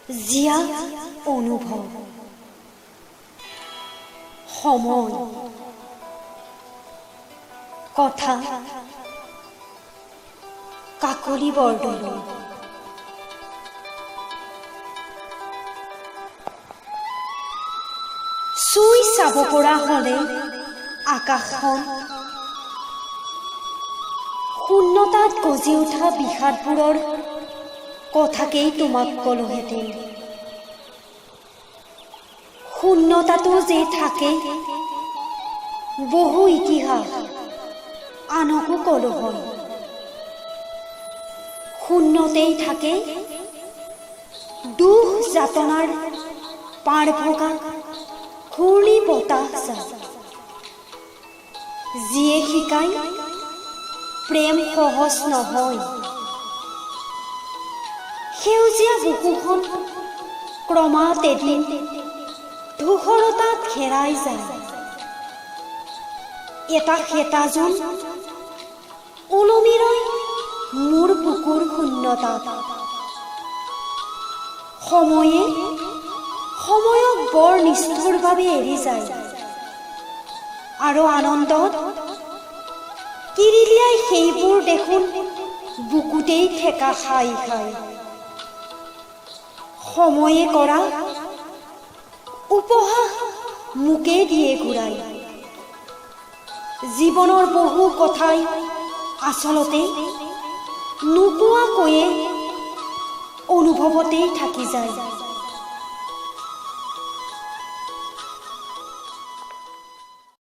জীয়া অনুভৱ। সময়। কথা কাকলি বৰদলৈ। চুই চাব পৰা হ'লে আকাশখন, শূন্যতাত গজি উঠা বিষাদবোৰৰ কথাকেই তোমাক ক'লোহেঁতেন। শূন্যতাতো যে থাকে বহু ইতিহাস, আনকো ক'লো হয়। শূন্যতেই থাকে দুখ যাতনাৰ পাৰ ভগা ঘূৰ্ণী বতাহ জাক, যিয়ে শিকায় প্ৰেম সহজ নহয়। সেউজীয়া বুকুখন ক্ৰমাৎ এদিন ধূসৰতাত হেৰাই যায়। এটা শেঁতা জোন ওলমি ৰয় মোৰ বুকুৰ শূন্যতাত। সময়ে সময়ক বৰ নিষ্ঠুৰভাৱে এৰি যায় আৰু আনন্দত কিৰিলিয়াই সেইবোৰ দেখোন বুকুতেই ঠেকা খাই খাই। সময়ে কৰা উপহাস মোকেই দিয়ে ঘূৰাই। জীৱনৰ বহু কথাই আচলতে নোকোৱাকৈয়ে অনুভৱতেই থাকি যায়।